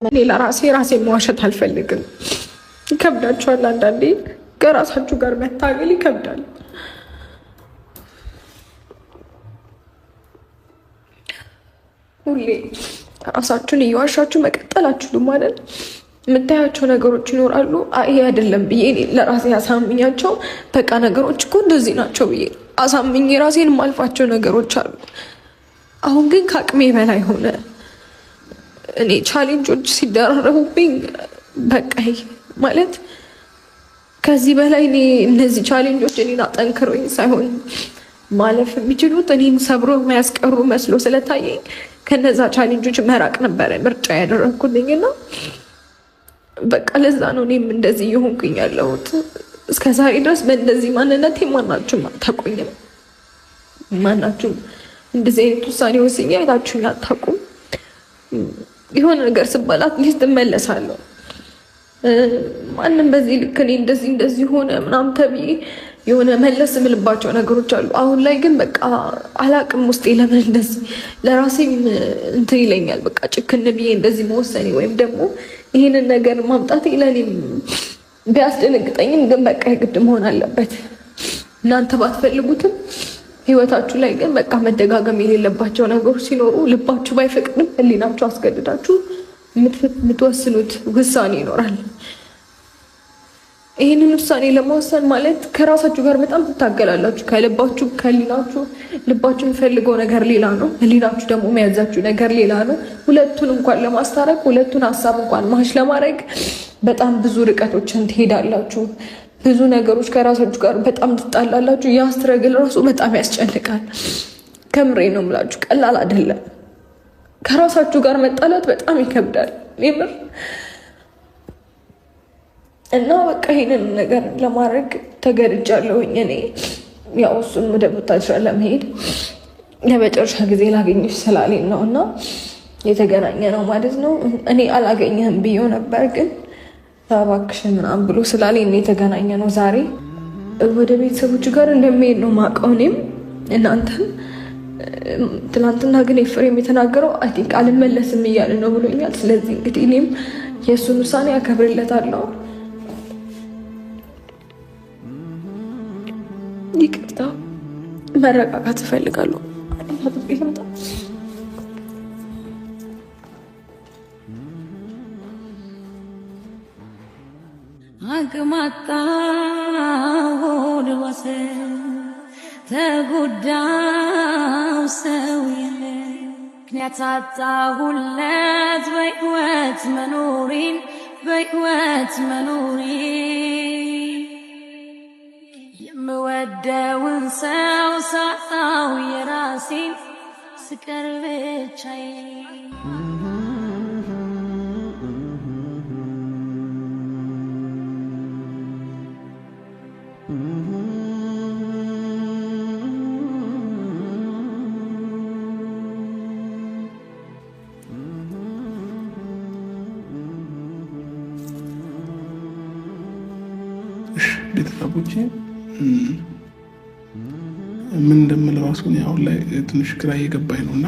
እኔ ለራሴ ራሴ መዋሸት አልፈልግም። ይከብዳችኋል። አንዳንዴ ከራሳችሁ ጋር መታገል ይከብዳል። ሁሌ ራሳችሁን እየዋሻችሁ መቀጠል አትችሉም ማለት የምታያቸው ነገሮች ይኖራሉ። ይሄ አይደለም ብዬ ለራሴ አሳምኛቸው፣ በቃ ነገሮች እኮ እንደዚህ ናቸው ብዬ አሳምኜ ራሴን የማልፋቸው ነገሮች አሉ። አሁን ግን ከአቅሜ በላይ ሆነ። እኔ challenge ኦች ሲደራረቡብኝ በቃ ማለት ከዚህ በላይ እኔ እነዚህ challenge ኦች እኔን አጠንክሮኝ ሳይሆን ማለፍ የሚችሉት እኔን ሰብሮ የሚያስቀሩ መስሎ ስለታየኝ ከነዛ challenge ኦች መራቅ ነበረ ምርጫ ያደረግኩልኝ እና በቃ ለዛ ነው እኔም እንደዚህ እየሆንኩኝ ያለሁት። እስከ ዛሬ ድረስ በእንደዚህ ማንነቴ ማናችሁም አታውቁኝም። ማናችሁም እንደዚህ አይነት ውሳኔ ወስኜ አይታችሁኝ አታውቁም። የሆነ ነገር ስባል at least እመለሳለሁ። ማንም በዚህ ልክ እኔ እንደዚህ እንደዚህ ሆነ ምናምን ተብዬ የሆነ መለስ የምልባቸው ነገሮች አሉ። አሁን ላይ ግን በቃ አላቅም፣ ውስጤ ለምን እንደዚህ ለራሴም እንትን ይለኛል። በቃ ጭክን ብዬ እንደዚህ መወሰኔ ወይም ደግሞ ይህንን ነገር ማምጣቴ ለእኔም ቢያስደነግጠኝም ግን በቃ የግድ መሆን አለበት። እናንተ ባትፈልጉትም ህይወታችሁ ላይ ግን በቃ መደጋገም የሌለባቸው ነገሮች ሲኖሩ ልባችሁ ባይፈቅድም ህሊናችሁ አስገድዳችሁ የምትወስኑት ውሳኔ ይኖራል። ይህንን ውሳኔ ለመወሰን ማለት ከራሳችሁ ጋር በጣም ትታገላላችሁ። ከልባችሁ ከህሊናችሁ፣ ልባችሁ የሚፈልገው ነገር ሌላ ነው፣ ህሊናችሁ ደግሞ የሚያዛችሁ ነገር ሌላ ነው። ሁለቱን እንኳን ለማስታረቅ ሁለቱን ሀሳብ እንኳን match ለማድረግ በጣም ብዙ ርቀቶችን ትሄዳላችሁ። ብዙ ነገሮች ከራሳችሁ ጋር በጣም ትጣላላችሁ። ያ struggle ራሱ በጣም ያስጨንቃል። ከምሬ ነው የምላችሁ፣ ቀላል አይደለም። ከራሳችሁ ጋር መጣላት በጣም ይከብዳል የምር። እና በቃ ይሄንን ነገር ለማድረግ ተገድጃለሁኝ። እኔ ያው እሱን ወደ ቡታጅራ ለመሄድ ለመጨረሻ ጊዜ ላገኘሽ ስላለኝ ነው እና የተገናኘ ነው ማለት ነው። እኔ አላገኘህም ብዬው ነበር ግን እባክሽን ምናምን ብሎ ስላለኝ የተገናኘ ነው። ዛሬ ወደ ቤተሰቦች ጋር እንደሚሄድ ነው የማውቀው እኔም እናንተም። ትናንትና ግን ኤፍሬም የተናገረው I think አልመለስም እያለ ነው ብሎኛል። ስለዚህ እንግዲህ እኔም የእሱን ውሳኔ አከብርለታለሁ። ይቅርታ፣ መረጋጋት እፈልጋለሁ። አቅማጣ ወሰ ተጎዳው ሰው የለ ምክንያት አጣሁለት በሕይወት መኖሬን በሕይወት መኖሬ የምወደውን ሰው ሳጣው የራሴን ስቀር ብቻዬን። ቤተሰቦቼ ምን እንደምል ራሱ እኔ አሁን ላይ ትንሽ ግራ እየገባኝ ነው እና